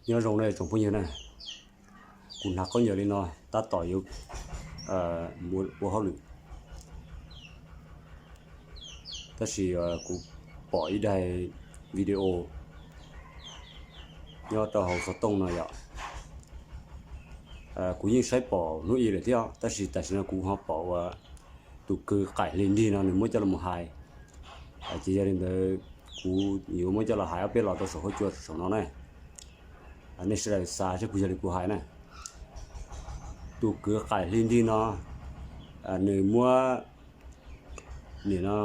Nyob zoo nej tsoom phooj ywg na, kuv hnav khaub ncaws li no tab tom yuav ua hauj lwm, tab sis kuv pom ib daim video nyob rau hauv xov tooj no yom. Kuv yeej saib pom hnub ib lawm thiab, tab sis tam sim no kuv ho pom uas tus kwv Qaim Hli Nrig no nws muab coj los mus hais. Ces yog li ntawd kuv yuav muab coj los hais ob peb los rau saum huab cua saum no na. Nej sawv daws xav seb puas yog li kuv hais na. Tus kwv Qaim Hli Nrig no nws muab, nim no,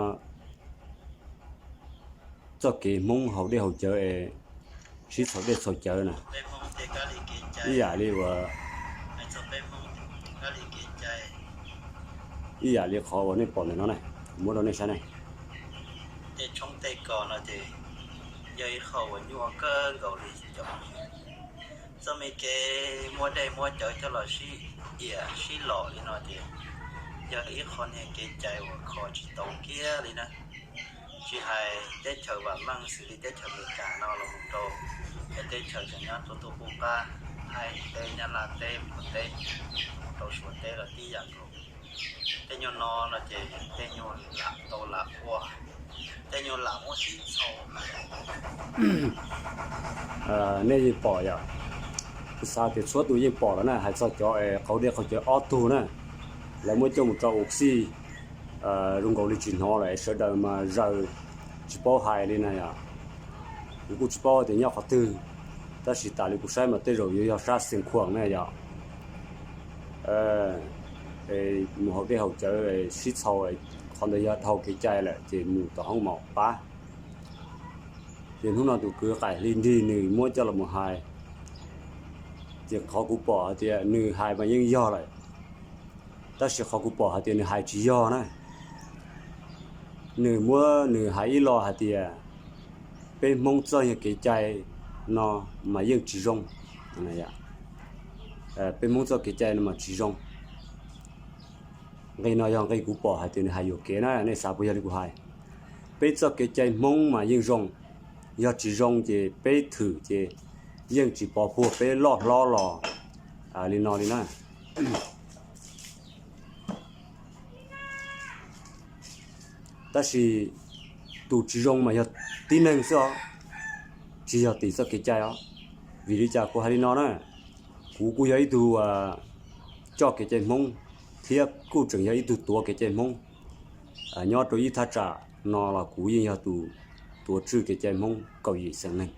txoj kev Hmoob haus dej haus cawv es sib txhaum dej txhaum cawv na, ib yam li uas, ib yam li qhov uas nej pom ntawm no na, kuv muab rau nej saib na. Tej tshoob tej kos no ces yog ib qho uas nyuaj kawg nkaus li cov phooj ywg. Txoj me kev muab dej muab cawv coj los sib iam sib lom li no ces yog ib qho niag kev cai uas kho tsis tau kiag li na. Tsis hais teb chaws vam meej xws li teb chaws Amelikas no los mus rau peb teb chaws tseem nyob rau tuaj qub qab, Thaib teb, Nyab Laj teb, Nplog teb, los mus rau Suav teb los tib yam nkaus. Tej nyuag no no ces tej nyuag lam tau lam ua, tej nyuag lam muab sib txhaum. Nej yeej pom yom, kuv xav tias txhua tus yeej pom lawm na, hais txog cov es qaug dej qaug cawv ob tug na, lawv muab coj mus rau ua xij zoo nkaus li tsis hnov lawm es sawv daws mas zaws tsis paub hais li na yom. Kuv kuj tsis paub tias nyob qhov twg, tab sis tas li kuv saib mas tej zaum yuav yog sab Xeev Khuam na yom. Mus haus dej haus cawv sib txhaum, qhov ntawd yog dhau kev cai lawm ces mus tom hoob mom pab. Ces hnub no tus kwv Qaim Hli Nrig nws muab coj los mus hais, ces qhov kuv pom hais tias nws hais mas yeej yog lawm, tab sis qhov kuv pom hais tias nws hais tsis yog na. Nws muab nws hais ib lo hais tias peb Hmoob txoj yog kev cai no mas yeej tsis zoo. Peb Hmoob txoj kev cai no mas tsis zoo. Nqe no yog nqe kuv pom hais tias nws hais yuam kev na, nej xav puas yog li kuv hais? Peb txoj kev cai Hmoob mas yeej zoo, yog tsis zoo ces peb thwm ces yeej tsis pov puag peb loj hlob los li no li na. Tab sis tus tsis zoo mas yog tib neeg xwb os, tsis yog tim txoj kev cai os. Vim li cas kuv hais li no na? Kuv kuj yog ib tug coj kev cai Hmoob, thiab kuj tseem yog ib tug tuav kev cai Hmoob. Nyob rau ib thaj tsam no los kuv yeej yog tus tuav tswj kev cai Hmoob kaum yim xeem neeg.